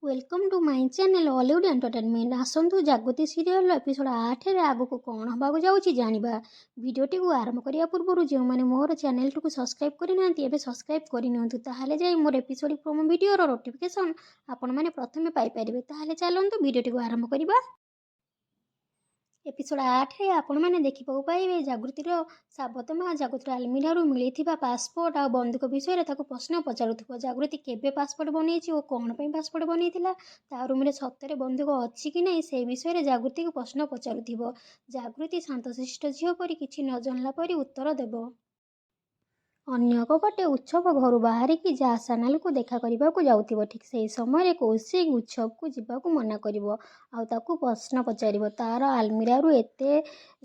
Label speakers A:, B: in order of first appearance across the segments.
A: Welcome to my channel Ollywood Entertainment। ଆସନ୍ତୁ ଜାଗୃତି ସିରିଏଲର episode 8ରେ ଆଗକୁ କ'ଣ ହେବାକୁ ଯାଉଛି ଜାଣିବା। ଭିଡ଼ିଓଟିକୁ ଆରମ୍ଭ କରିବା ପୂର୍ବରୁ ଯେଉଁମାନେ ମୋର ଚ୍ୟାନେଲଟିକୁ ସବସ୍କ୍ରାଇବ୍ କରିନାହାନ୍ତି, ଏବେ ସବସ୍କ୍ରାଇବ୍ କରିନିଅନ୍ତୁ। ତାହେଲେ ଯାଇ ମୋର ଏପିସୋଡ଼ ପ୍ରୋମୋ ଭିଡ଼ିଓର ନୋଟିଫିକେସନ୍ ଆପଣମାନେ ପ୍ରଥମେ ପାଇପାରିବେ। ତାହେଲେ ଚାଲନ୍ତୁ, ଭିଡ଼ିଓଟିକୁ ଆରମ୍ଭ କରିବା। ଏପିସୋଡ଼ 8ରେ ଆପଣମାନେ ଦେଖିବାକୁ ପାଇବେ, ଜାଗୃତିର ସାବତ ମା ଜାଗୃତିର ଆଲମିରାରୁ ମିଳିଥିବା ପାସପୋର୍ଟ ଆଉ ବନ୍ଧୁକ ବିଷୟରେ ତାକୁ ପ୍ରଶ୍ନ ପଚାରୁଥିବ। ଜାଗୃତି କେବେ ପାସପୋର୍ଟ ବନେଇଛି ଓ କ'ଣ ପାଇଁ ପାସପୋର୍ଟ ବନେଇଥିଲା, ତା ରୁମ୍ରେ ସତରେ ବନ୍ଧୁକ ଅଛି କି ନାହିଁ, ସେ ବିଷୟରେ ଜାଗୃତିକୁ ପ୍ରଶ୍ନ ପଚାରୁଥିବ। ଜାଗୃତି ଶାନ୍ତଶିଷ୍ଟ ଝିଅ ପରି କିଛି ନ ଜାଣିଲା ପରି ଉତ୍ତର ଦେବ। ଅନ୍ୟ ଏକ ପଟେ ଉତ୍ସବ ଘରୁ ବାହାରିକି ଯା ସାନାଲକୁ ଦେଖା କରିବାକୁ ଯାଉଥିବ। ଠିକ୍ ସେହି ସମୟରେ କୌଶିକ ଉତ୍ସବକୁ ଯିବାକୁ ମନା କରିବ ଆଉ ତାକୁ ପ୍ରଶ୍ନ ପଚାରିବ, ତା'ର ଆଲମିରାରୁ ଏତେ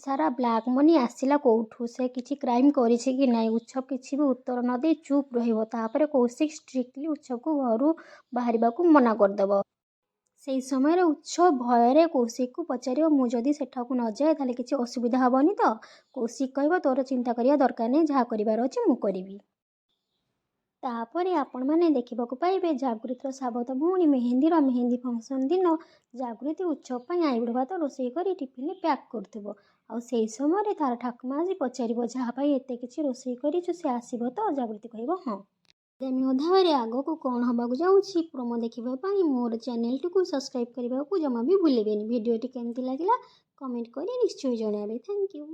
A: ସାରା ବ୍ଲାକ୍ ମନି ଆସିଲା କେଉଁଠୁ, ସେ କିଛି କ୍ରାଇମ୍ କରିଛି କି ନାହିଁ? ଉତ୍ସବ କିଛି ବି ଉତ୍ତର ନ ଦେଇ ଚୁପ୍ ରହିବ। ତାପରେ କୌଶିକ ଷ୍ଟ୍ରିକ୍ଟଲି ଉତ୍ସବକୁ ଘରୁ ବାହାରିବାକୁ ମନା କରିଦେବ। ସେହି ସମୟରେ ଉତ୍ସବ ଭୟରେ କୌଶିକକୁ ପଚାରିବ, ମୁଁ ଯଦି ସେଠାକୁ ନଯାଏ, ତାହେଲେ କିଛି ଅସୁବିଧା ହେବନି ତ? କୌଶିକ କହିବ, ତୋର ଚିନ୍ତା କରିବା ଦରକାର ନାହିଁ, ଯାହା କରିବାର ଅଛି ମୁଁ କରିବି। ତାପରେ ଆପଣମାନେ ଦେଖିବାକୁ ପାଇବେ, ଜାଗୃତିର ସାବତ ଭଉଣୀ ମେହେନ୍ଦୀର ମେହେନ୍ଦୀ ଫଙ୍କସନ୍ ଦିନ ଜାଗୃତି ଉତ୍ସବ ପାଇଁ ଆଇବୁଡ଼ ଭାତ ରୋଷେଇ କରି ଟିଫିନରେ ପ୍ୟାକ୍ କରୁଥିବ। ଆଉ ସେଇ ସମୟରେ ତାର ଠାକୁମା ଆସି ପଚାରିବ, ଯାହା ପାଇଁ ଏତେ କିଛି ରୋଷେଇ କରିଛୁ, ସେ ଆସିବ ତ? ଜାଗୃତି କହିବ, ହଁ। ଆଗାମୀ ଅଧ୍ୟାୟରେ ଆଗକୁ କ'ଣ ହେବାକୁ ଯାଉଛି, ପ୍ରୋମୋ ଦେଖିବା ପାଇଁ ମୋର ଚ୍ୟାନେଲଟିକୁ ସବସ୍କ୍ରାଇବ୍ କରିବାକୁ ଜମା ବି ଭୁଲିବେନି। ଭିଡ଼ିଓଟି କେମିତି ଲାଗିଲା, କମେଣ୍ଟ କରି ନିଶ୍ଚୟ ଜଣାଇବେ। Thank you.